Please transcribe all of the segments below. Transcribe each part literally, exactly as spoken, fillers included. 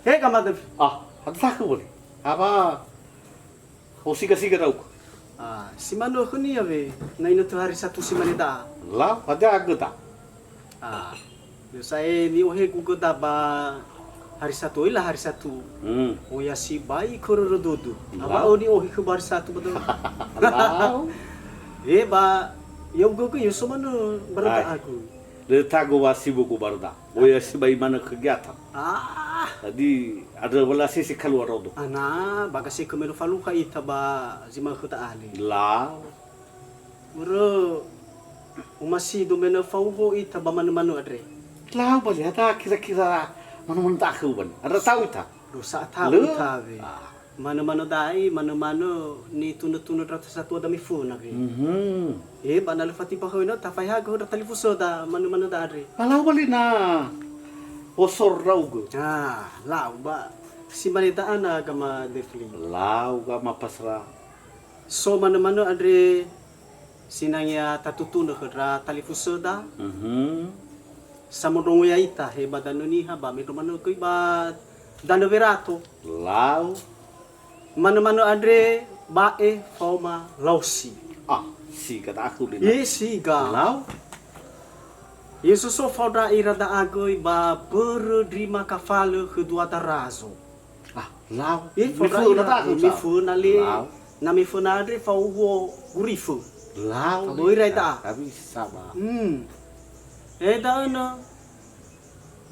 He, Gama Dev. Ah, hadia takhu bali. Apa? Oh, siga-siga dauk. Ah, si manö khönia we, na inötö hari Satu si mane da'a. Lau, hadia göda? Ah, biasa e ni'ohegu göda ba hari Satu, ila hari Satu. Hmm. Oya sibai khö rörö dudu. Lau. Apa o ni'ohe khö ba hari Satu ba da'ö? Lau. Eh, ba, ya uga-uga, ya so manö baröda aku. Lö tago wa sibuk barda. Boya sibai manö kegiatan. Ah. Jadi, ada wala sisi keluar rodo. Ana, baga si kemeno faluha ita ba zi manö khöda ali. Lau. Mero, umasi do menö fauho ita ba manö-manö andre. Lau bali, ada kira-kira manö-manö takhö bali. Ada tahu ita? Dosa tahu ita we. Ah. Manö-manö da'i, manö-manö nitunö-tunö ndra satua da miföna we. Mhm. Eh, ba na lö fatiba höna, tafaeha gö ndra talifusöda manö-manö da'a andre. Ba lau bali na osor raugö. Ah, lau ba si mane da'a na Gama Defli. Lau Gama Pasra. So manö-manö andre sinangea tatutunö khö ndra talifusöda. Mhm. Samondrongo ya'ita he ba danö Niha ba mendro manö göi ba danö Werato. Lau. Manö-manö andre ba'e faoma Laosi. Ah, siga da'a khuli na. Ye siga. Lau. Ye so so fao ndra ira da'a göi ba börö ndri makafalö khö dua darazo. Ah, lau. Ye fao ndra ira, miföna da'a, miföna le. Lau. Na miföna andre fauhuo gurifö. Lau. Faböi ira da'a. Tapi sama. Hmm. Eh, da'ö na.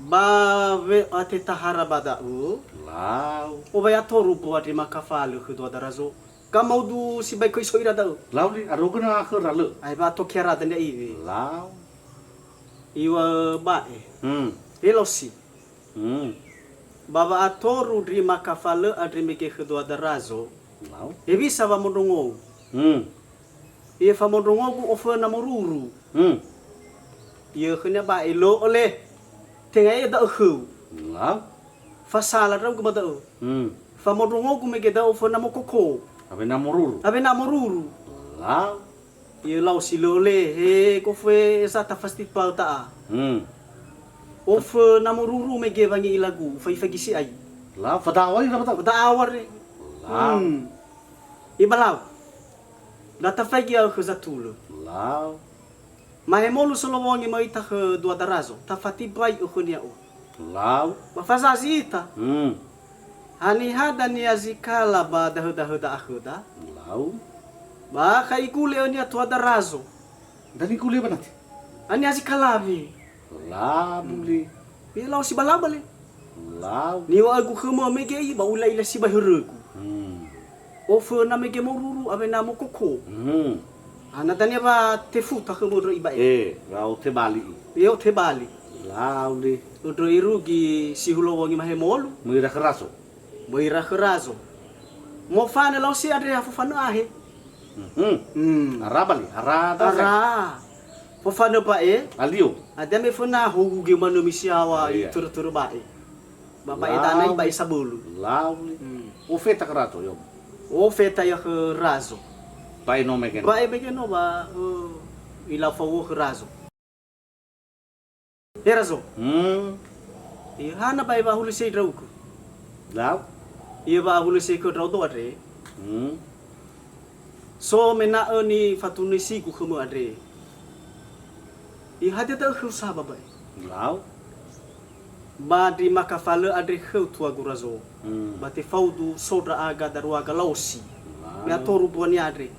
Ba we'atehara ba da'ö. Lau. Owai atoru mbua ndri makafalö khö dua darazo. Ka maudu sibai köi so ira da'ö. Lau li, arogö na khöra lö. Ai ba toki ara dania iwe. Lau. Iŵa'ö ba'e. Hmm. E Laosi. Hmm. Ba wa'atoru ndri makafalö andre mege khö dua darazo. Lau. Hewisa wamondrongou. Hmm. Ye famondrongogu oföna moruru. Hmm. Ye khönia ba'e, lö'ö le. Tenga ye da'ö khöu. Lau. Fasala ndra'ugö ba da'ö. Hmm. Famondrongogu mege da'ö oföna mokoko. Awena moruru. Awena moruru. Lau. Ye Laosi, lö'ö le, he gofu e sa tafastipal ta'a. Hmm. Oföna moruru mege wangi'ilagu, faifagi si'ai. Lau, fada'awari na fada'awari. Lau. Hmm. Ibalau. Na tafaigi ya'ö khö zatulö. Lau. Mahemolu solowangi möi ita khö dua darazo, tafatibai ökhönia o. Lau. Ba fazazi ita. Hmm. Haniha dania zi kala ba dahödahöda akhöda? Lau. Ba akha igule'önia tua darazo. Dani gule ba nati? Ania zi kalawi. Lau li. Ye Laosi, ba lau bale. Lau. Niŵa'ögu khömö mege i ba ula'ila sibai hörögu. Hmm. Oföna mege moruru awena mokoko. Hmm. Ana dania wa tefuta khömö ndrö iba'e. Eh, wa otebali i. Ye otebali. Lau li. Ndrö irugi si hulowangi mahemolu. Möi ira khö razo. Möi ira khö razo. Mofanö Laosi andre ha fofanö ahe. Mhm. Hmm. Ara bali, ara dase. Ara. Fofanö ba'e. Alio. Hadia meföna hogu ge manö misiawa. Ah, iya. Itörö-törö ba'e. Ba ba'e danai, ba'e sabölu. Lau li. Hmm. Ofeta khö razo, yo. Ofeta ya khö razo. Ba'e no mege no. Ba'e mege no ba, eh, ilau fauhuo khö razo. He razo. Hmm. Ihana ba wa'ahulö sei ndra'ugö. Lau. Ye wa'ahulö sei khö ndra'odo andre. Hmm. So mena'ö nifatunöisigu khömö andre. Ihadia da'ö khöu sa ba ba'e. Lau. Ba ndri makafalö andre khöu tuagu razo. Hmm. Ba tefaudu so ndra'aga daruaga Laosi. Lau. Me atoru mbuania andre.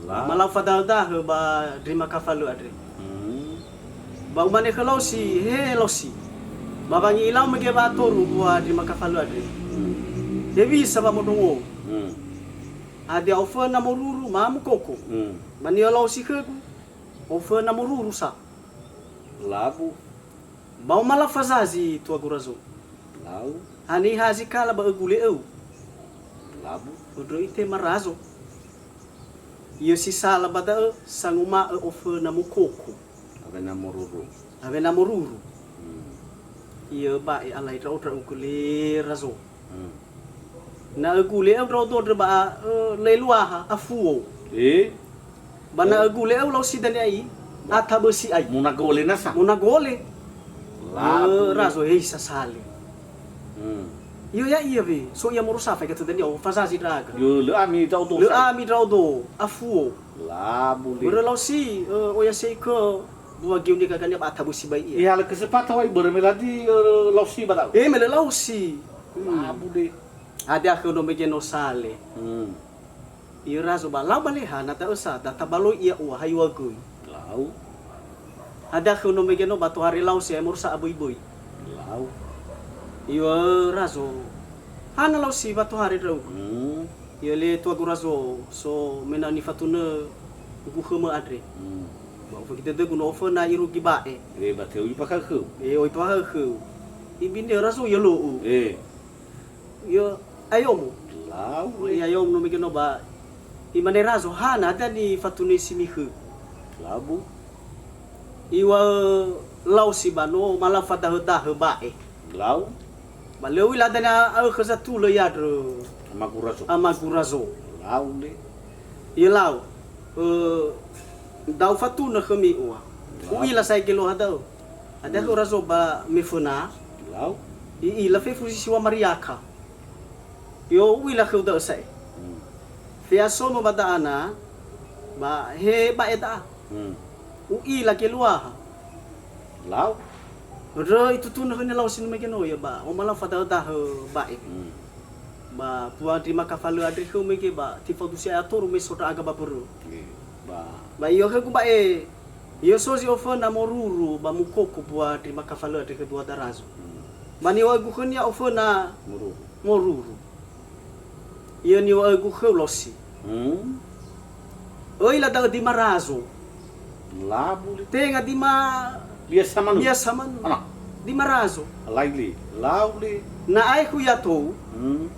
Lau. Malau fadahödahö ba ndri makafalö andre. Hmm. Ba umane khö Laosi, "He Laosi, ba wangi'ilau mege wa'atoru mbua ndri makafalö andre. Hmm. Hewisa wamondrongou. Hmm. Hadia oföna moruru ma mokoko?" Hmm. Ba niŵa'ö Laosi khögu, "Oföna moruru sa." Labu. Ba omala fazazi tuagu razo. Lau. Haniha zi kala ba ögule'öu? Labu. Ndrö itema razo. Yö si sala ba da'ö, sanguma'ö oföna mokoko. Awena moruru. Awena moruru. Hmm. Yö ba'e alai ndra'o ndra'ugö le razo. Hmm. Na ögule'ö ndra'odo ndrö ba, ö, lö eluaha, afuo. Eh? Ba na ögule'ö Laosi dania i, atabösi ai. Mona gole nasa? Mona gole. Labu. Ö, razo hei sasali. Hmm. Iyo ya'ia we, so ia morosa faigatu dania, o fazazi ndra'aga. Yo, lö ami ndra'odo. Lö ami ndra'odo, afuo. Labu le. Börö Laosi, ö, oya seikö, bua geuni gagania ba atabu sibai ia. Ihalö kesempatan wai börö me ladi, ö, Laosi ba da'ö. Eh, me lö Laosi. Hmm. Labu le. Hadia khö no mege no sale. Hmm. Ia Razo ba lau ba leha na da'ö sa, da tabaloi ia ua, ha iŵa'ö göi. Lau. Hadia khö no mege no ba tohare Laosi, ai morosa aböi-böi. Lau. Iŵa'ö Razo. Hana Laosi ba tohare ndra'ugö. Hmm. Ia le tuagu Razo, so mena nifatunö gukhömö andre. Hmm. Ba ufögi dödögu no oföna irugi ba'e. Eh, ba te'oi bakha khöu. Eh, oi bakha khöu. Ibini Razo ia lo'u. Eh. Yo, ayomo. Lau le. Ia ayomo no mege no ba. Imane Razo, hana hadia nifatunö si mikhö. Labu. Iŵa'ö Laosi ba no malau fadahö-dahö ba'e. Lau. Ba lö u'ila dania aökhö zatulö ia andrö. Amagu Razo. Amagu Razo. Lau le. Ia lau. Ö, da'ö fatunö khömi ua. Lau. U'ila sa'ae geluaha da'ö. Hadia khö Razo ba meföna. Lau. I'ila fefu si siŵa Mariaka. Yo, u'ila khöu da'ö sa'ae. Hmm. Feasomö ba da'a na, ba he ba'e da'a. Hmm. U'ila geluaha. Lau. Andrö itutunö khönia Laosi no mege no ia ba, omalau fadahö-dahö ba'e. Hmm. Ba bua ndri makafalö andre khöu mege ba, tifadusi ae atoru me so ndra'aga ba börö. Iya, ba. Ba iŵa'ö khögu ba'e, Ia so zi oföna moruru ba mukoko bua ndri makafalö andre khö dua Darazo. Hmm. Ba niŵa'ögu khönia oföna moruru. Moruru. Ia niŵa'ögu khöu Laosi. Hmm. Öila da'ö dima Razo. Labu le. Tenga dima biasa manu. Biasa manu. Ana. Dima Razo. Laili. Lau le. Na aekhu ia tou. Hmm.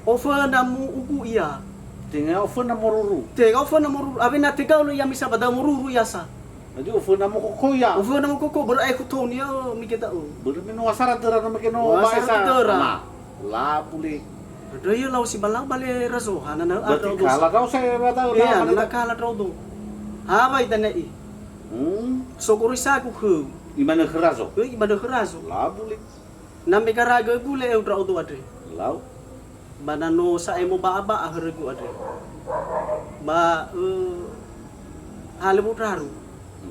Oföna mu'ugu ia. Tenga oföna moruru. Tenga oföna moruru. Awena tegaulö ia misa ba da'ö moruru ia sa. Jadi oföna mokoko ia. Oföna mokoko, börö aekhu tou nia, ö, mege da'ö. Börö me no asara döra no mege no. Asara döra. Ama. Labu le. Andrö ia Laosi ba lau ba le Razo, hana na. Berarti andrö kala Razo. Kau saya ba da'ö. Iya, na kala ndra'odo. Hawa idana'i. Hmm. So goroisagu khöu. Imanö khö Razo. Ö, imanö khö Razo. Labu le. Na megaragö gule eu ndra'odo andre. Lau. Ba na no sa'ae moba'a-ba'a hörögu andre. Ba, ö, halö wondraru.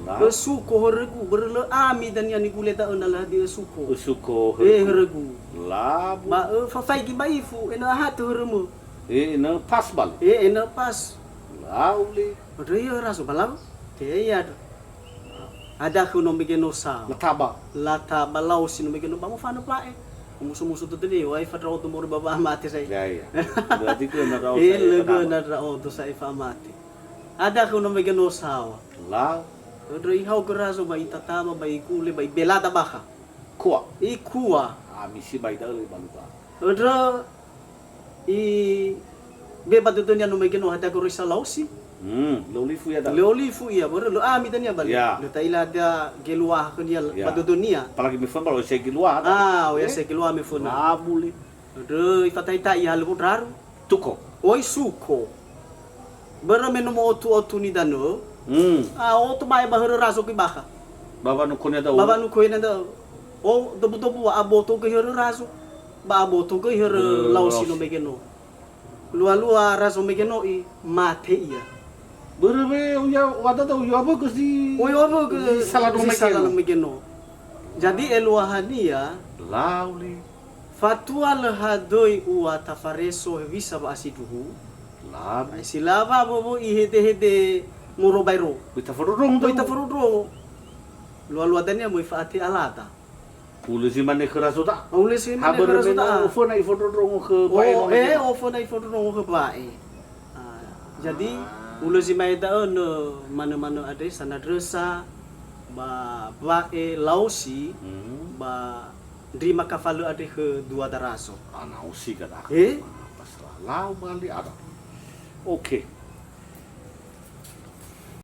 Lau. Ösuko hörögu, börö lö ami dania nigule da'ö na lö hadia ösuko. Ösuko hörögu. Eh, hörögu. Labu. Ba, ö, fafaigi ba ifu, ena'ö ahatö hörömö. Eh, ena'ö pas bale. Eh, ena'ö pas. Lau le. Andrö ia Razo ba lau. Te ia andrö. Hadia khöu no mege no sa. Lataba. Lataba Laosi no mege no ba mofanö ba'e. Musu-musu dödönia, wai fa ndra'odo moroi ba wa'amate sa'ae. Ya, ya. Berarti göna ndra'odo. Eh, sa'ae lö göna ndra'odo sa'ae fa'amate. Hadia khöu no mege no sa. Lau. Andrö ihaogö Razo ba itatama, ba igule, ba ibelada bakha. Kua. Ikua. Ah, misi ba ida'ö le baluga. Andrö I be ba dödönia no mege no hadia goroisa Laosi. Hmm, lö olifu ia da. Lö olifu ia, börö lö ami dania bale. Ya. Lö ta'ila hadia geluaha khönia. Ya. Ba dödönia. Apalagi meföna ba lö sai geluaha da. Ah, oya sai geluaha meföna. Labu le. Andrö ifatahi-tahi halö wondraru. Tuko. Oi suko. Börö me no mo'otu-otu nidanö. Hmm. Ah, oto ba'e ba hörö Razo göi bakha. Ba wanukonia da'ö. Ba wanukonia da'ö. O dobu-dobu wa aboto göi hörö Razo. Ba aboto göi hörö Laosi no mege no. Lua-lua Razo mege no i mate ia. Börö me uya wadada uya abögö si. Uya abögö si sala no mege no. Jadi eluahania. Lau le. Fatua lö hadöi ua tafareso hewisa wa'asindruhu. Lau. Ai si lawa wowo ihede-hede moro baero. Böi tafondrondrongo. Böi tafondrondrongo. Lua-lua dania möi fa'ate alada. Ulö zi mane khö Razo da'a. Ulö zi mane khö Razo da'a. Oföna ifondrondrongo khö ba'e. Oh, eh, oföna ifondrondrongo khö ba'e. Ah, jadi, ah, ulö zi mae da'ö nö manö-manö andre sanandrösa ba ba'e Laosi, hmm, ba ndri makafalö andre khö dua Darazo. Ana osi gada. Eh? Pasra lau bali ada. Oke.